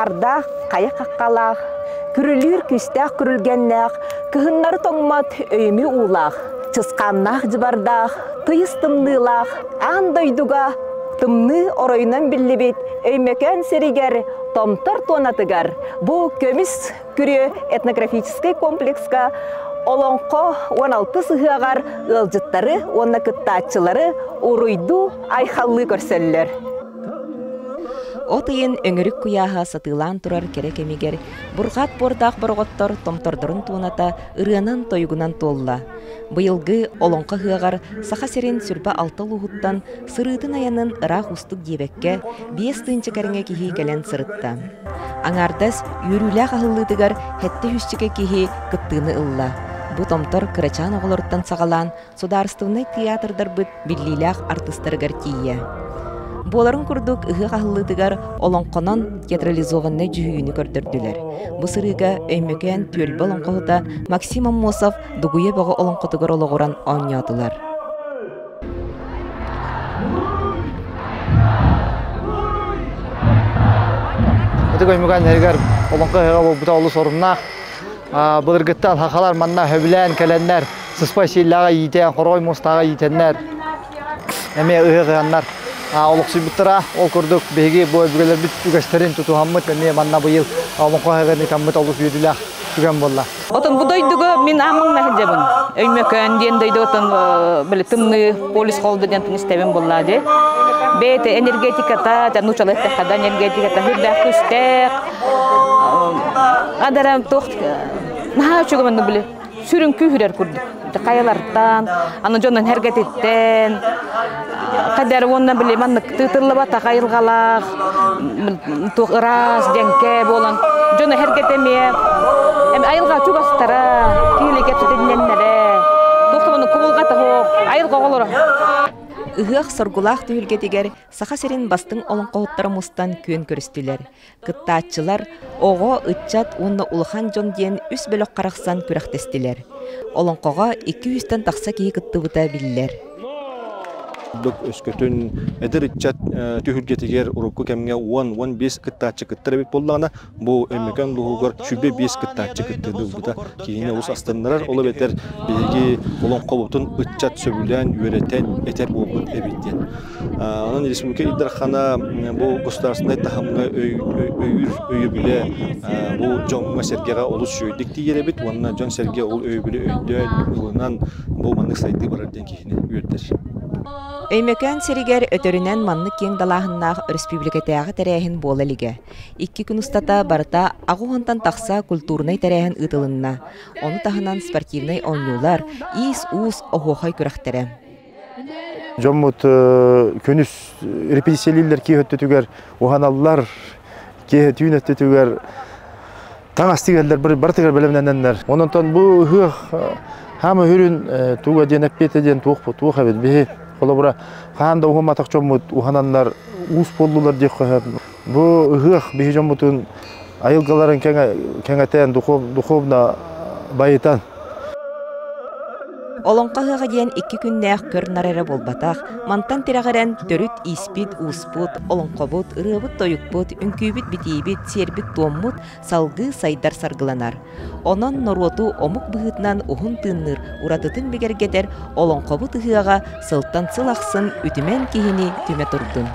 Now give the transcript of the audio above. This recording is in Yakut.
Хаардаах хайа хаххалаах, күрүлүүр күүстээх күрүлгэннээх, кыһыннары тоҥмот өйүмү уулаах, чысхааннаах дьыбардаах, тыйыс тымныылаах, аан дойдуга тымныы оройунан биллибит Өймөкөөн сиригэр Томтор туонатыгар бу көмүс күрүө этнографическай комплекска Олоҥхо 16 сыһыаҕар ыалдьыттары уонна кыттааччылары уруйдуу айхаллыы көрсөллөр. От ыйын өҥүрүк куйааһа сатыылаан турар кэрэ кэмигэр бурҕаат буордаах бороҕоттор томтордорун туоната ырыанан-тойугунан туолла. Быйылгы Олоҥхо ыһыаҕар Саха сирин сүрбэ алта улууһуттан сырыытын-айанын ыраах уустук диэбэккэ, 5 тыһыынча кэриҥэ киһи кэлэн сырытта. Аҥаардас үөрүүлээх аһыллыытыгар сэттэ сүүсчэкэ киһи кыттыыны ылла. Бу томтор кырачаан оҕолоруттан саҕалаан судаарыстыбаннай театрдарбыт биллиилээх артыыстарыгар тиийэ. Буоларын курдук ыһыах аһыллыытыгар олоҥхонон театрализованнай дьүһүйүүнү көрдөрдүлэр. Бу сырыыга Өймөкөөн түөлбэ олоҥхоһута Максим Аммосов Дугуйа Бөҕө олоҥхотугар олоҕуран оонньоотулар. Ытык Өймөкөөн нэһилиэгэр олоҥхо ыһыаҕа буолбута олус оруннаах. Былыргыттан сахалар манна сөбүлээн кэлэннэр, сыспай сиэллээҕи иитэн, хорой муостааҕы иитэннэр, эмиэ ыһыах ыһаннар олохсуйбуттара. Ол курдук биһиги бу өбүгэлэрбит үгэстэрин тутуһаммыт эмиэ манна быйыл олоҥхо ыһыаҕын ыытаммыт олус үөрүүлээх түгэн буолла. Отон бу дойдуга мин аамаҥна сылдьабын. Өймөкөөн диэн дойду отон били тымныы полюс холду диэн истэбин буллаа дии. Бэйэтэ энергетиката, нуучалыы эттэххэ да энергетиката үрдээх күстээх. Адарам туох наһаа үчүгэй манна били сүрүн күүһүрэр курдук. Хайалартан, аны дьонун эргэтиттэн, кадер уонна били маннык тыытыллыбатах айылҕалаах, туох ыраас, дьэҥкэ буолан дьону эргэтэмиэ айылҕа чугастара, киһили кэпсэтиннэннэрэ, туох да кубулҕата суох, айылҕа оҕолоро. Ыһыах соргулаах түһүлгэтигэр Саха сирин бастыҥ олоҥхоһуттара мустан күөн көрүстүлэр. Кыттааччылар оҕо, ыччат уонна улахан дьон диэн үс бөлөх харахсан күрэхтэстилэр. Олоҥхоҕо 200-тэн тахса киһи кыттыбыта биллэр. Курдук өскөтүн эдэр ыччат түһүлгэтигэр урукку кэмҥэ 10-15 кыттааччы кыттар эбит буоллаҕына, бу Өймөкөөн улууһугар 25 кыттааччы кыттыыны ылбыта киһини олус астыннарар. Ол эбэтэр биһиги олоҥхобутун ыччат сөбүлээн үөрэтэн этэр буолбут эбит диэн. Онон республика Ил Дархана бу государственнай таһымҥа өйүүр өйөбүлэ бу дьоҥҥо-сэргэҕэ олус үчүгэйдик тиийэр эбит уонна дьон-сэргэ ол өйөбүлү өйдөөн, ылынан бу маннык сайдыы барар диэн киһини үөрдэр. Өймөкөөн сиригэр өтөрүнэн маннык киэҥ далааһыннаах өрөспүүбүлүкэтээҕи тэрээһин буола илигэ. Икки күн устата барыта аҕыс уонтан тахса культурнай тэрээһин ыытылынна. Ону таһынан спортивнай оонньуулар, иис-уус, оһуохай күрэхтэрэ. Дьоммут күнүс репетициялииллэр киһи өттүтүгэр уһаналлар, киһи түүн өттүтүгэр таҥас тигэллэр, барытыгар бэлэмнэнэннэр. Онон бу ыһыах хаама үрүн туга диэн эппиэтэ диэн туох туох эбит биһи холобура хаан да уһумматах дьоммут уһананнар уус буоллулар диэххэ бу ыһыах биһи дьоммутун айылгаларын кэҥэтэн духовно байытан. Олоҥхо ыһыаҕа диэн икки күннээх көр-нар эрэ буолбатах, мантан тирэҕирэн төрүт ииспит-ууспут, олоҥхобут, ырыабыт-тойукпут, үҥкүүбүт-битиибит, сиэрбит-туоммут салгыы сайдар саргыланар. Онон норуоту омук быһыытынан уһун тыынныыр, уратытын бигэргэтэр олоҥхобут ыһыаҕа сылтан сыл ахсын үтүмэн киһини түмэ турдун.